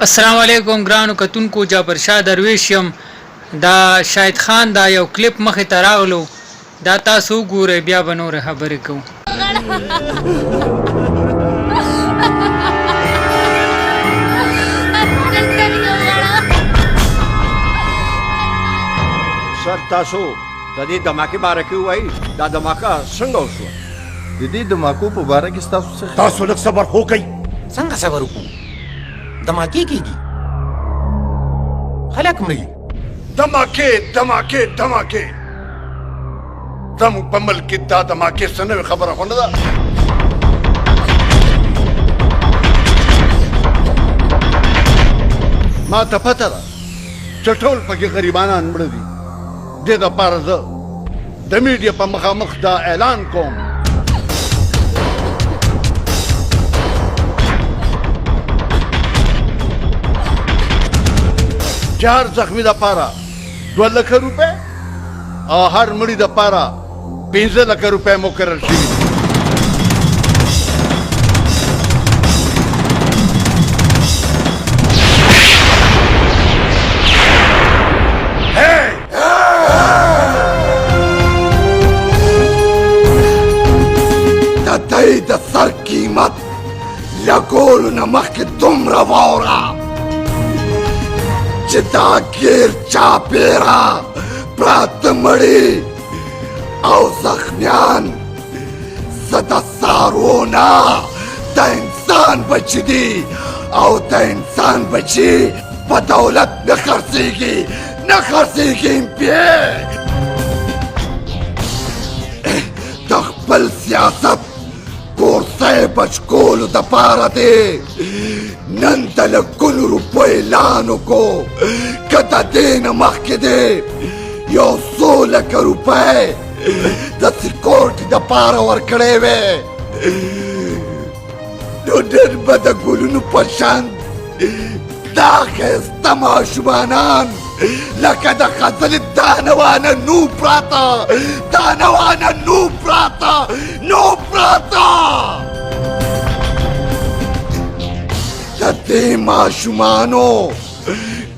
السلام علیکم ګرانو کتونکو، جعفر شاه درویش یم. دا شاهد خان دا یو کلیپ مخې ته راغلو، دا تاسو وګورئ، بیا به نورې خبرې کوو. سر، تاسو د دې دماکې باره کې ووایئ، دا دماکه څنګه وشوه؟ د دې دماکو په باره کې ستاسو څه خیال؟ تاسو لږ صبر خو کوئ. څنګه صبر وکړو؟ دماکې کېږي، خلک مري. دماکې، دماکې، دماکې، زموږ په ملک کې دا دماکې څه نوې خبره خو نه ده. ما ته پته ده چې ټول پکې غریبانان مړه دي. دې دپاره زه د میډیا په مخامخ دا اعلان کوم چې هر زخمي دپاره 2 لکه روپۍ او هر مړي دپاره 5 لکه روپۍ مقرر شوي دي. د دی د سر قیمت لګولو نه مخکې دومره واوره چې دا ګیر چاپېره پراته مړي او زخمیان څه د څاروو نه، د انسان بچي دي، او د انسان بچي په دولت نه خرڅېږي، نه خرڅېږي. پې د خپل سیاست کورسۍ بچ کولو دپاره دی نن د لکونو روپو اعلان وکړو. که د دې نه مخکې دی یو څو لکه روپۍ د سکیورټي دپاره ورکړی وی، نو نن به د ګلونو په شان دا ښایسته ماشومانان لکه د خزلې دانه وانه نو پراته، دانه وانه نو پراته، نو پراته. د دې ماشومانو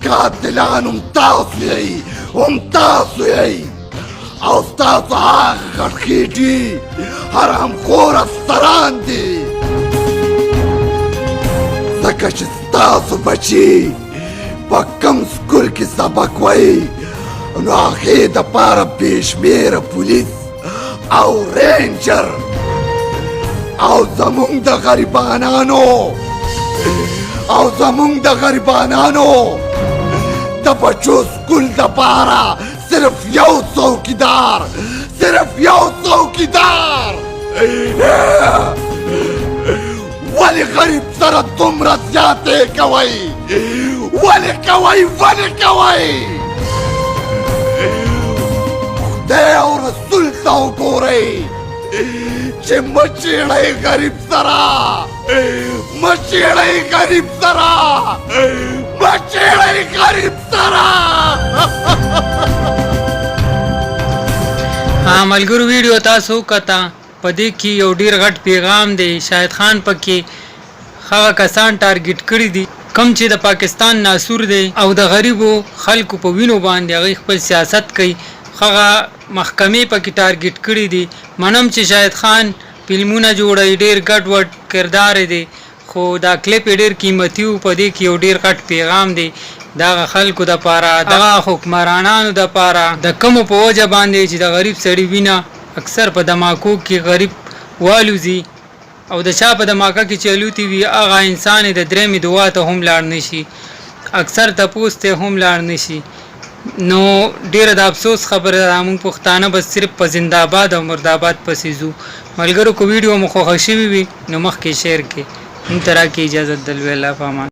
قاتلان هم تاسو یئ، هم تاسو یئ، او ستاسو هغه غټخېټي حرامخور افسران دي، ځکه چې ستاسو بچي په کم سکول کې سبق وایي، نو هغې دپاره بې شمېره پولیس او رینجر، او زمونږ د غریبانانو، او زمونږ د غریبانانو د بچو سکول دپاره صرف یو څوکیدار، صرف یو څوکیدار. ولې غریب سره دومره زیاتې کوئ؟ ولې کوئ؟ ولې کوئ؟ خدای او رسول ته وګورئ چې مه چیړئ غریب سره، مه چیړئ غریب سره، مه چیړئ غریب سره. ها ملګرو، ویډیو تاسو وکته. په دې کې یو ډیر غټ پیغام دی. شاهد خان پکې هغه کسان ټارګټ کړي دي کوم چې د پاکستان ناسور دی او د غریبو خلکو په وینو باندې هغوی خپل سیاست کوي. هغه محکمې پکې ټارګټ کړي دي. منم چې شاهد خان فلمونه جوړوي، ډیر ګډ وډ کردار دی، خو دا کلیپ یې ډیر قیمتي وو. په دې کې یو ډیر غټ پیغام دی د هغه خلکو دپاره، د هغه حکمرانانو دپاره، د کومو په وجه باندې چې د غریب سړي وینه اکثر په دماکو کې غریب والوزي، او د چا په دماکه کې چې الوتي وي، هغه انسان یې د درېیمې دعا ته هم لاړ نشي، اکثر تپوس ته هم لاړ نشي. نو ډیره د افسوس خبره ده، موږ پښتانه بس صرف په زنده‌باد او مرداباد پسې ځو. ملګرو، که ویډیو مو خوښه شوي وي، نو مخکې شیر کړئ. موږ ته راکړئ اجازت، د لوی الله په امان.